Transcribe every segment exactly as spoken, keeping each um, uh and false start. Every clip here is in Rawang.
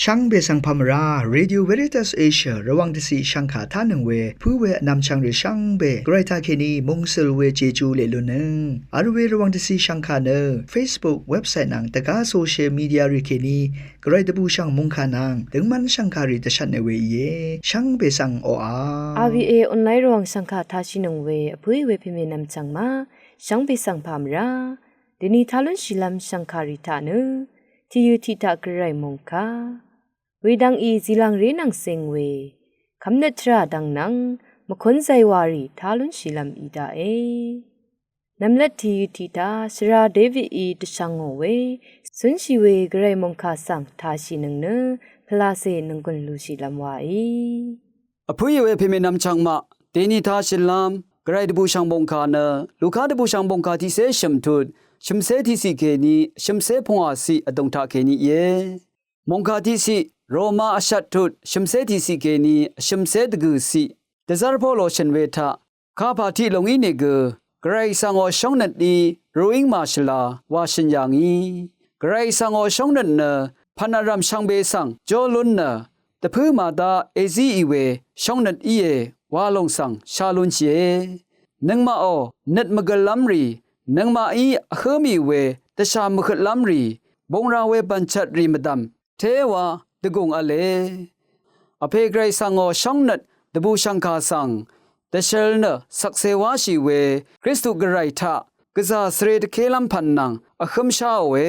Shvngbe svng pà mvrá, Radio Veritas Asia Rvwàng dvciq shvngkà tánøng we pǿ we vnvmchvng rì shvngbe Gvray taqkèní mungsøl we Jeju leq lunnøng vl we Rvwàng dvciq shvngkà nø Facebook, website nvng dvgá social media rì kèní Gvray dvbùshv̀ng mòngkà nvng døngmv́n shv̀ngkàrì dvshvtne we íe. Shvngbe svng oqà. R V A online Rvwàng shv̀ngkà tashìnøng we vpǿì we pèmènvm chv̀ng ma, shvngbe svng pà mvrá. Dèni tá lúnshìlv́m shv̀ngkàrì taq nø tìyø tiq taq Gvray mòngkà, wedvng í zìlvngré nvng zing we kvmnøt tvrà dvng nvng mvkún zaywàrì tá lúnshìlv́m í daqe. Nvmlat tìyø tiq taq shvra Davidí dvshvngò we zǿnshì we Gvray mòngkà svng tashìnøng nø pvlacè nònggùn lúshìlv́m waí. Vpǿì we pèmènvm chv̀ngmaq, dèni tashìlv́m Gvray dvbùshv̀ng mòngkà nø Luka dvbùshv̀ng mòngkà tiqcé shø̀m tut shø̀mcé tiqciq kèní shø̀mcé pungwàciq vdùng taqkèní íe. Mòngkà tiqciq, Roma vshvt tut shø̀mcé tiqciq kèní shø̀mcé dvgø̀ciq. Dvzv́r Polo shø̀n we taq kapà tiq lùng ínìgø Gvray svngò shóngnøt í rúíng màshvla wa shø̀n yà ngì. Gvray svngò shóngnøt nø pv̀n vrv̀m shvngbe svng jó lún nø dvpǿ màdá èzíì we shóngnøt íe wa lòng svng shá lúnshìe. Nøngmaqò nøt mvgø̀llv́m rì, nøngmaqí vhǿ mì we dvshà mvhøtlv́m rì, bungra we bv̀nchvt rì mvdv̀m téwa dvgùng v̄le. Vpè Gvray svngò shóngnøt dvbùshv̀ngkà svng dvshøl nø shvkse wáshì we Kristu Gvray taq gvzà svre dvkélv́m pv̀n nvng vhǿmsháòe.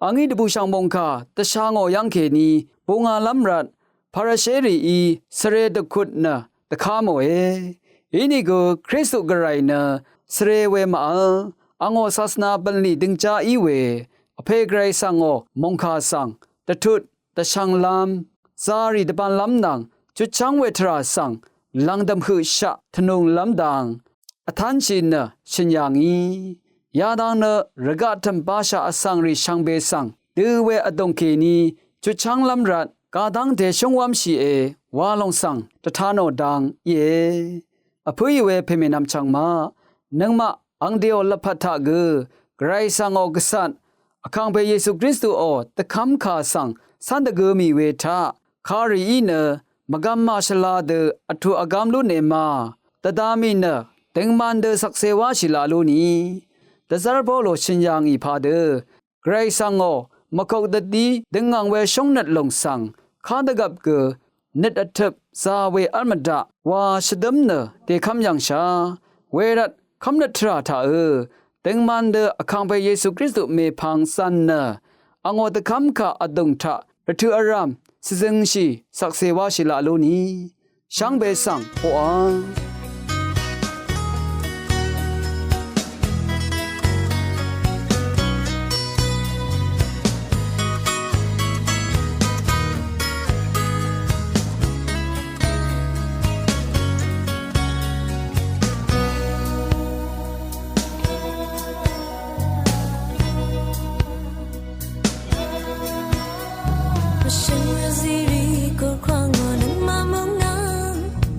Angí dvbùshv̀ng mòngkà dvsha ngò yv́ngkèní bungàlv́m rvt Parisherìí svre dvkut nø dvkámòe. Inìgø Kristu Gvray nø svre we màvl angò sasvna bv̀nlì døngjá í we Vpè Gvray svngò mòngkà svng dvtut dvshv̄nglv́m, zarì dvbānlv́m nvng chutchv́ng we tvrà svng lv̀ngdv̀m høqshaq tvnunglv́m dang vtánshì nø shø̀n yà ngì. Yadang nø rvgaq tø̀m bashà vsvngrì shvngbe svng dø we vdùng kèní chutchv́nglv́m rvt gadv́ng dèshúngwv́mshìe wa lòng svng dvtanò dang íe. Vpǿì we pèmènvm chv̀ngmaq, nøngmaq angdeò lvpat taq gø Gvray svngò gvcat Vkàngpè Yesu Kristuò dvkv́mkà svng cv́n dvgø mì we taq kàrìí nø mvgvm màshvla dø vtù vgv́m lúne ma, dvda mì nø døngman dø shvkse wáshì laq lúni. Dvzv́r Polo shø̀n yà ngì padø Gvray svngò mvkok dvdí døngvng we shóngnøt lòng svng kádvgvp gø nøt vtøp zā we v́l mvdaq wa shvdǿm nø dèkv́m yv̀ngshà. Wervt kv́mnøt tvrà taqø døngman dø Vkàngpè Yesu Kristu mèpvng zv̀n nø angò dvkv́mkà vdùng taq rvtøq vrv̀m shvzøngshì shvkse wáshì laq lúni. Shvngbe svng hoqà. Mvshø̀ng rvzìrì kùrkwàng ò nøngmaq mvngv̀m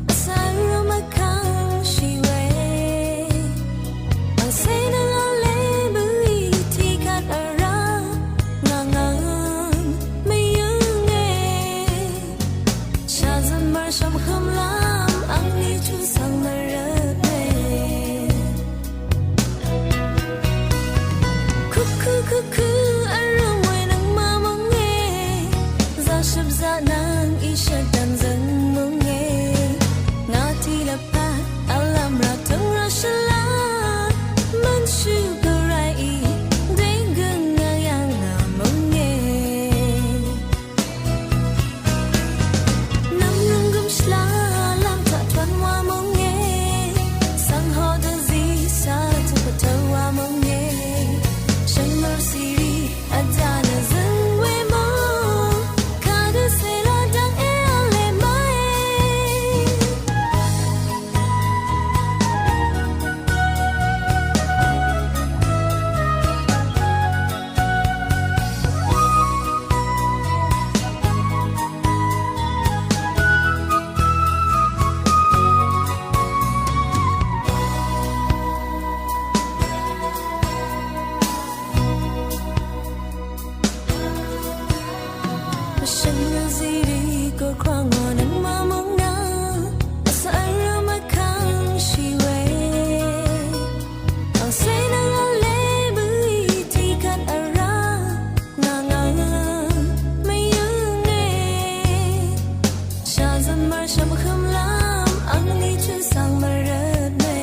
vsvng rvmvkv̀ng shì we. Angcé nø v̄le bø̀í tiqkvt vrá ngà ngv̀m mvyǿnge. Shàzø̀m mv̀rshv̀m hømlv́m angní chuq svng mvrøtme. Kuku kuku arøng we nøngmaq mvnge. Zashøp zana Shvngø ziri gø kwang wa nøng ma møng na, asa ara ma kang shi we. Ang se nøng a le bø i ti kat ara, nga nga me yøng e. Shazan mar sham kham lam, ang ni chun sang mar røt me.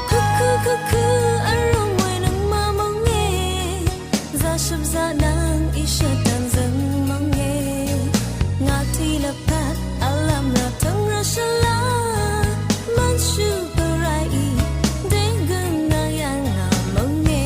Køkø køkø arøng we nøng ma møng e. Za shøp za nang i shøt dang zøng møng e. Nga ti la pat alam ra tøng ra shala. Man shu pa rai i deng gøng na yang na møng e.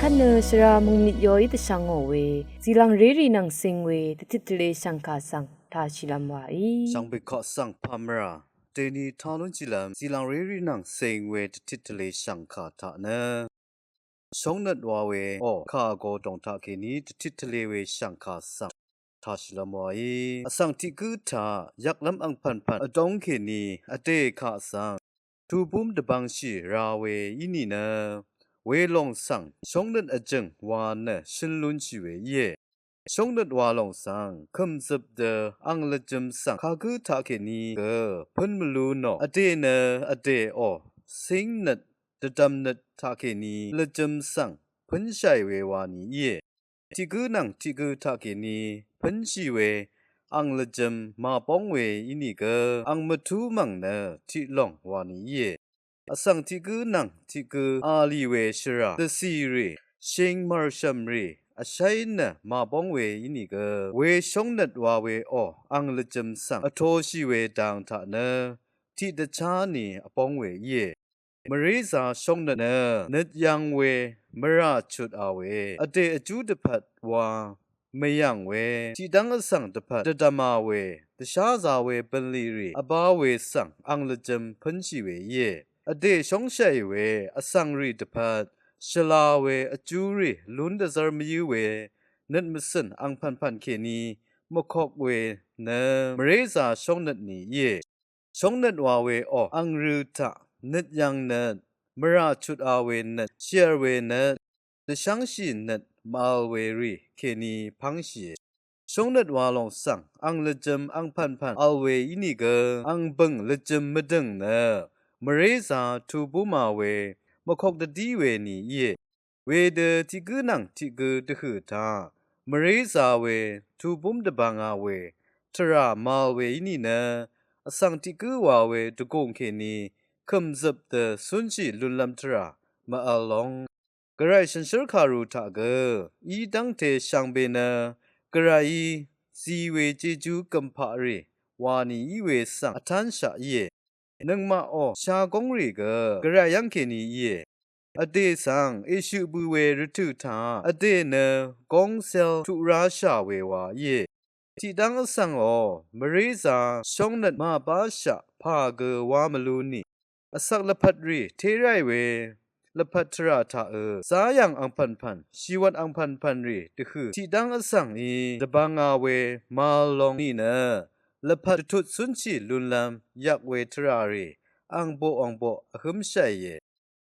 Akvt nø shvra mungmit yoí dvshvngò we, zìlvng rérì nvng cing we, dvtit tvle shv̀ngkà svng tashìlvm wàí. Shvngbè kaq svng pamvra, dèni talún jìlvm, zìlvng rérì nvng cing we, dvtit tvle shv̀ngkà taq nø. Shóngnøt wa we, o, kà vgo dòng taqkèní, dvtit tvle we shv̀ngkà svng. Tashìlvm wàí. Vsvng tiq gǿ taq, yvklv́m angpv̀npv̀n, vdóng kèní, vdè kaq svng. Tubúm dvbvngshì ra we í nìnø, welòng svng, shóngnøt vjø̀ng wa nø shøn lúnshì we íe. Shóngnøt wa lòng svng, kø̀mzøp dø ang lvjøm svng, kagǿ taqkèní gø, pø̄n mvlú nò, vdè nø, vdè ò, cíngnøt, dvdvmnøt taqkèní, lvjøm svng, pǿnshàì we wa nì íe. Tiq gǿ nvng tiq gǿ taqkèní pǿnshì we, ang lvjøm màbóng we ínìgø, ang mvtú mv̀ng nø tiq lòng wa nì íe. Vsvng tiq gǿ nvng tiq gǿ a lì we shvrà, dvcì rì, shing mv̀rshv̀m rì, vsháí nø màbóng we ínìgø, we shóngnøt wa we ò, ang lvjøm svng, vtōshì we dang taq nø, tiqdvchá ni vbóng we íe. Mvrézā shóngnøt nø nøt yv̄ng we mvrà chutā we, vdè vjú dvpvt wa mvyv̀ng we, tiqdv́ng vsvng dvpvt dvdvmā we, dvsházā we bv̀nlì rì vbā we svng ang lvjøm pǿnshì we íe. Vdè shóngshàì we vsvng rì dvpvt shvlā we vjú rì lún dvzv́r mvyǿ we, nøt mvcø̀n angpv̀npv̀n kèní mvkok we nø mvrézā shóngnøt ni íe. Shóngnøt wa we ò, ang rø taq, nøt yv̄ng nøt, mvrà chutā we nøt, shìvr we nøt, dvshv́ngshì nøt, mvvl we rì, kèní pv́ngshìe. Shóngnøt wa lòng svng, ang lvjøm, angpv̀npv̀n, vl we ínìgø, ang bø̀ng lvjøm mvdø̀ng nø, mvrézā tubúmā we, mvkok dvdí we ni íe. Wedø tiq gǿ nvng tiq gǿ dvhø̀ taq, mvrézā we, tubúm dvbvngā we, tvrà màvl we í nìnø, vsvng tiq gǿ wa we dvgùng kèní, kø̀mzøp dø cúnshì lúnlv́m tvrà màvl long. Gvray shànshér kàru taq gø, í dv́ngte shvngbe nø, Gvrayí, zi we jejú gø̀mpaq rì, wa nì í we svng vtánshaq íe. Nøngmaq ò, shagóng rì gø, Gvray yv́ng kèní íe. Vdè svng, èshøq bø we rvtø̀ taq, vdè nø, góngcel tuq ráshà we wa íe. Tiqdv́ng vsvng ò, mvrézā, shóngnøt màbáshaq, pà gø wá mvlú nì. Vsvk lvpat rì, té ráì we, lvpat tvrà taq ø, záyv̀ng angpv̀npv̀n, shìwvt angpv̀npv̀n rì, dvhø̀, tiqdv́ng vsvng í, dvbvngā we, màvl long nìnø, lvpat dvtut cúnshì lúnlv́m, yvk we tvrà rì, angboq angboq, vhǿmshàìe.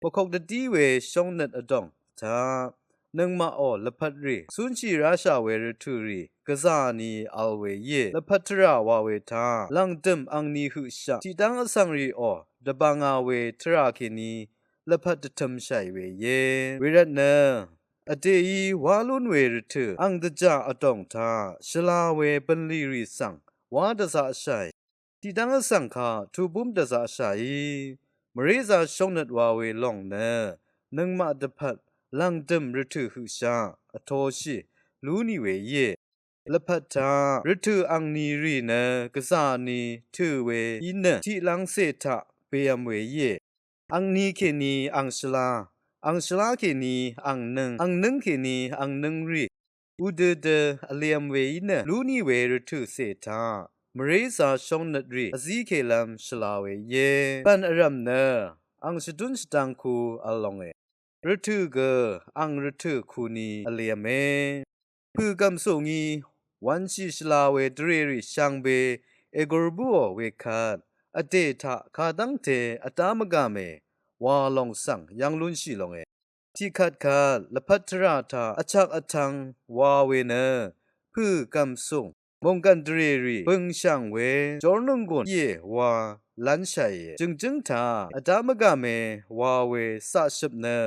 Mvkok dvdí we shóngnøt vdòng taq, nøngmaq ò lvpat rì, cúnshì ráshà we rvtø̀ rì, gvzà ni vl we íe. Lvpat tvrà wa we taq, lv̀ngdø̀m angni høqshaq, tiqdv́ng vsvng rì ò, dvbvngā we tvrà kèní, lvpat dvtø̄mshàì we íe. Wervtnø, Vdèí wá lún we rvtø̀ ang dvjà vdòng taq shvla we bv̀nlì rì svng wá dvzaqshàì. Tiqdv́ng vsvng kaq tubúm dvzaqshàí. Mvrézā shóngnøt wa we lòng nø nøngmaq dvpvt lv̀ngdø̀m rvtø̀ høqshaq vtoshì lú nì we íe. Lvpat taq rvtø̀ angni rì nø gvzà ni tø̀ we í nø tiqlv́ngcè taq bèvm we íe. Angni kèní ang shvlá, ang shvlá kèní ang nǿng, ang nǿng kèní ang nǿng rì vdødø vlevm we í nø lú nì we rvtø̀cè taq mvrézā shóngnøt rì vzí kèlv́m shvla we íe. Bv̀n vrv̀m nø ang shvdún shvdvng ku v̄l longe. Rvtø̀ gø ang rvtø̀ kuni vlevme. Pø̀ gv̀msù ngí wv̄nshì shvla we dvrèrì shvngbe ègur bǿò wekvt vdè taq kadv́ngte vdá mvgàme wa lòng svng yv́ng lúnshì longe. Tiqkvt kvt lvpat tvrà taq vchak vtv̄ng wa we nø pø̀ gv̀msùng mònggv̀n dvrèrì bø̀ngshv̀ng we jórnònggùn íe wa lv́nshàìe. Jø̀ngjǿng taq vdá mvgàme wa we caqshøp nø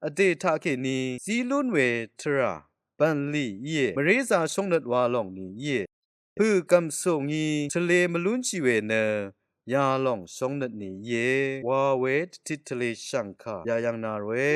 vdè taqkèní zí lún we tvrà bv̀nlì íe. Mvrézā shóngnøt wa lòng ni íe. Pø̀ gv̀msù ngí tvlē mvlúnshì we nø yalòng shóngnøt ni íe wa we dvtit tvlē shv̀ngkà yayv̄ng na ròe.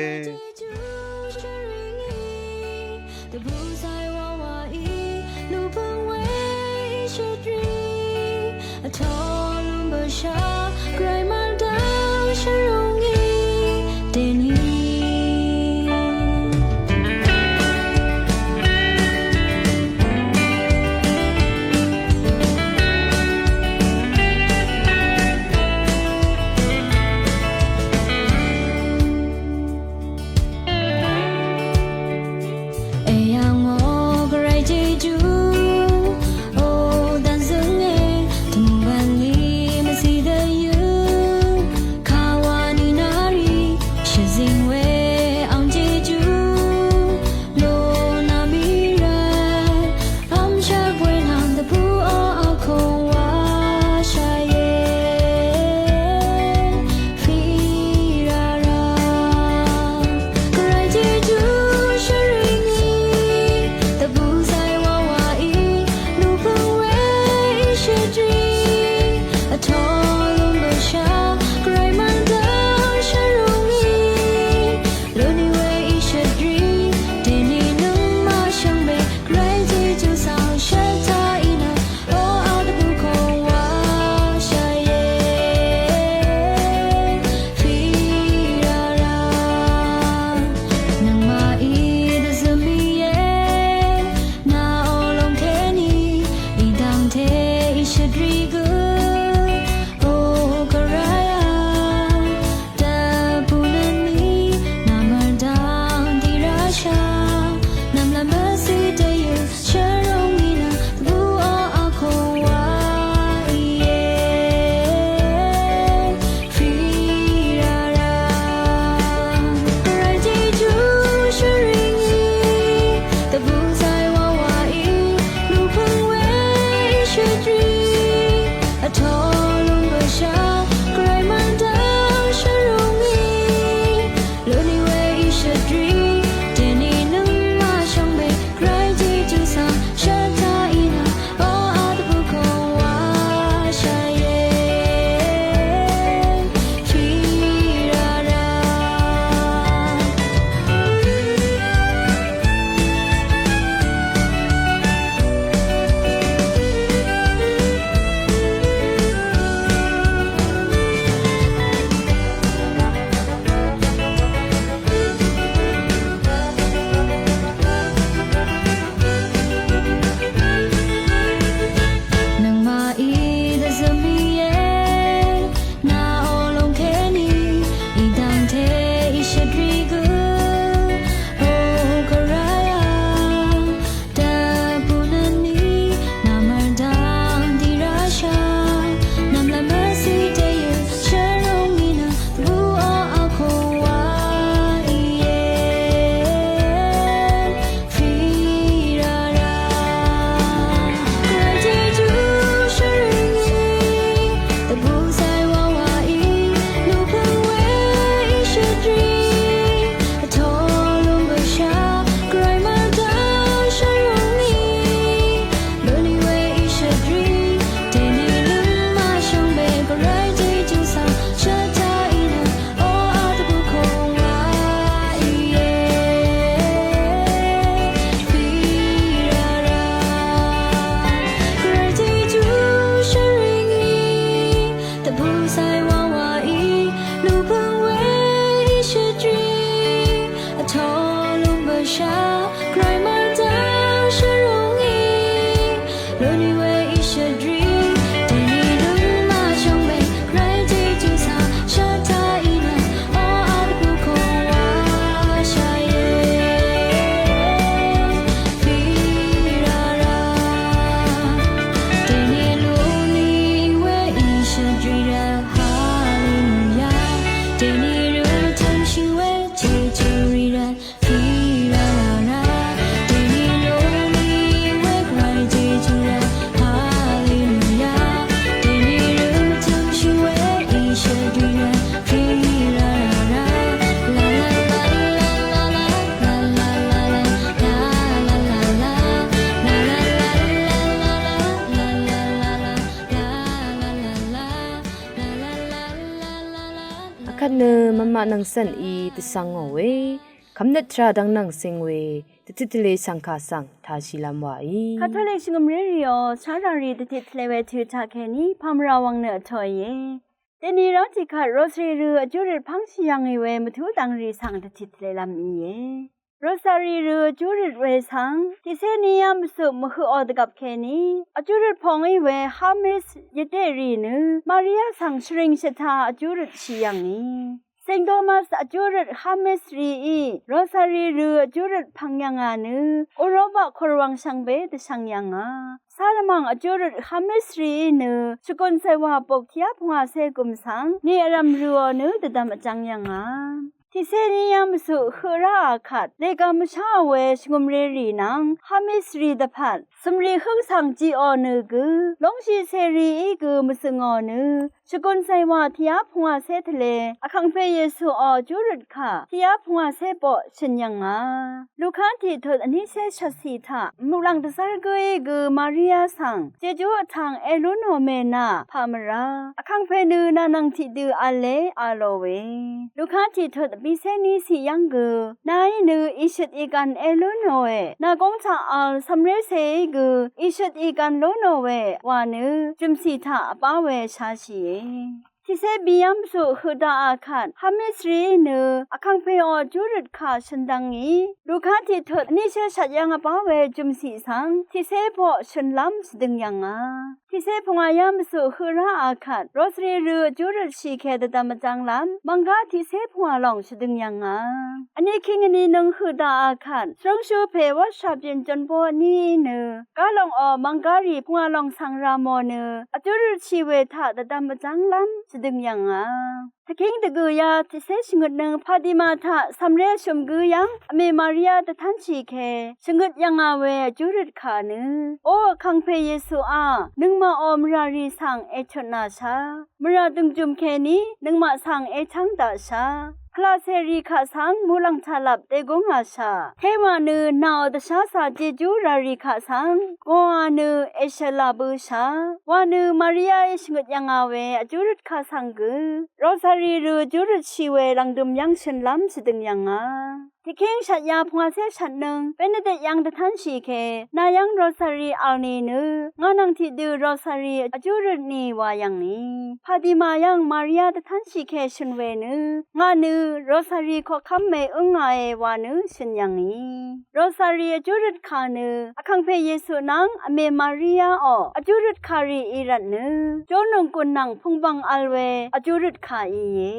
Shvdrì, dèní lún màshvngbe, Gvray Jejú svng shvta í nø, o vl bukò wàshàìe. Fì rárá, dèní lún í we í shvdrì rvt, haleluya. Dèní lún tø̀mshì we Jejú rì rvt, Akvt nø mvmaq nvng cv̀n í dvsvng ngò we, kvmnøt tvrà dvng nvng cing we, dvtit tvle shv̀ngkà svng tāshìlv́m wàí. Katolik shvngø̀mré rìò, shárà rì dvtit tvle we tø taq kèní, pàmvrà wvng nø vtōìe. Dèní rv́ng tiqkvt Rosary rø vjúrøt pv́ngshì yv̀ngì we mvtú dvng rì svng dvtit tvlelv́m íe. Rosary rø vjúrøt we svng, tiqcé ní yá mvsuq mvhøqò dvgvp kèní, vjúrøt pongí we Hamis yvdeq rì nø, Maria svng shvring shvta vjúrøtshì yv̀ngì. Saint Thomas vjúrøt Hamis rìí, Rosary rø vjúrøt pvng yv̀ngà nø, Uropa kùrwv̀ng shvngbe dvshvng yv̀ngà. Sárvmv̀ng vjúrøt Hamis rìí nø, shvgùn cèwà bok tiá pvngwàcé gùm svng, ni vrv̀m røò nø dvdvm vjvng yv̀ngà. Tiqcé ní yá mvsuq høq ráà kvt, leqgvm mvsháò we shvngø̀mré rì nvng, Hamis rì dvpvt, cø̀mrì hǿng svng jiqò nø gø, lóngshì cèrìí gø mvzø̀ngò nø, shvgùn cèwà tiá pvngwàcé tvle, Vkàngpè Yesuò vjúrøt kà, tiá pvngwàcé boq shø̀n yv̀ngà. Luka tiqtut vnícé shvtcì taq, muqlàng dvzv́r gǿí gø Maria svng, Jejú vtvng èlú nò mènà, pà mvrá. Vkàngpè nø nà nvng tiqdø v̄le, a lò we. Luka tiqtut vbìcé níciq yv́ng gø, nàí nø ìshøt ìgv̀n èlú nòe, nà góng taq vl cv̀mrécèí gø, ìshøt ìgv̀n lú nò we, wa nø, jø̀mcì taq vbá we shashìe. Tiqcé bìyv́m zuq høq daqà kvt, Hamis rìí nø, Vkàngpèò vjúrøt kà shø̀n dvngì, Luka tiqtut vnícé shvt yv́ng vbá we jø̀mcì svng, tiqcé boq shø̀nlv́m shvdøng yv̀ngà. Tiqcé pungwà yá mvzuq høq ráà kvt, Rosary rø vjúrøtshì ke dvdvm vjv́nglv́m, mv̀nggá tiqcé pungwà lòng shvdøng yv̀ngà. Vní kíng vní nøng høq daqà kvt, shvrúngshú pè wv́tshà byin jún bó vní nø, gá lòngò mv̀nggá rì pungwà lòng svng rà mò nø, vjúrøtshì we taq dvdvm vjv́nglv́m shvdøng yv̀ngà. Tvkíng dvgø̀yá tiqcé shvngøtnøng Fatima taq cv̀mré shø̀m gǿ yv́ng Vmè Maria dvtv́nshì ke shvngøt yv̀ngà we vjúrøt kà nø, O Vkàngpè Yesuá, nøngmaqò mvrà rì svng èchutnàshà. Mvrà dø̀ngjùm kèní nøngmaq svng èchv́ng daqshà. Kvlaqcè rì kaq svng muqlàng taqlap dègúngàshà. Téwà nø nàò dvsházā jejú rà rì kaq svng ngòà nø èshø̀lá bǿshà. Wa nø Mariaí shvngøt yv̀ngà we vjúrøt kà svng gø, Rosary rø vjúrøtshì we lv̀ngdø̀m yv́ng shø̀nlv́m shvdøng yv̀ngà. Tiqkíng shvt ya pungwàcé shvtnøng, Benedict yv́ng dvtv́nshì ke, nà yv́ng Rosary vl ni nø, ngà nvng tiqdø Rosary vjúrøt ni wa yv̀ngì. Fatima yv́ng Maria dvtv́nshì ke shø̀n we nø, ngà nø Rosary koqkv́m mèǿngàe wa nø shø̀n yv̀ngì. Rosary vjúrøt kà nø, Vkàngpè Yesu nvng Vmè Mariaò vjúrøt kà rì í rvt nø, jó nònggùn nvng pùngbv̀ng vl we vjúrøt kà íe.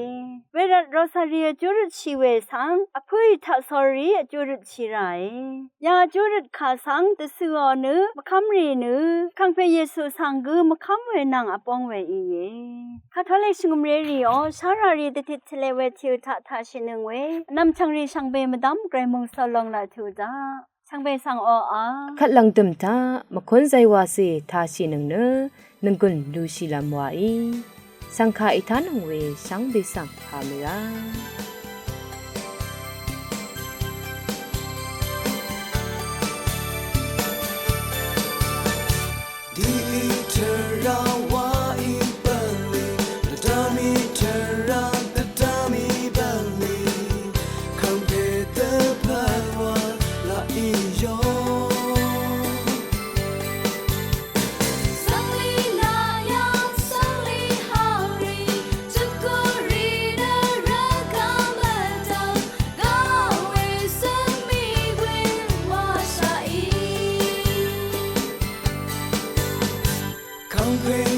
Wervt Rosary vjúrøtshì we svng, vpǿì taqsórí vjúrøtshì ràe. Ya vjúrøt kà svng dvcø̀ò nø, mvkv́mrì nø, Vkàngpè Yesu svng gø mvkv́m we nvng vbóng we íe. Katolik shvngø̀mré rìò, shárà rì dvtit tvle we tìø taq taqshìnøng we, vnvm chv̀ngrì shvngbe mvdv́m Gvray mòngsòl long laq tuq daq. Shvngbe svng oqà, kvt lv̀ngdø̀m taq mvkún zaywacè taqshìnøng nø, nònggùn lushìlv́m waí. Shv̀ngkà ètánøng we shvngbe svng pà mø̀á. Play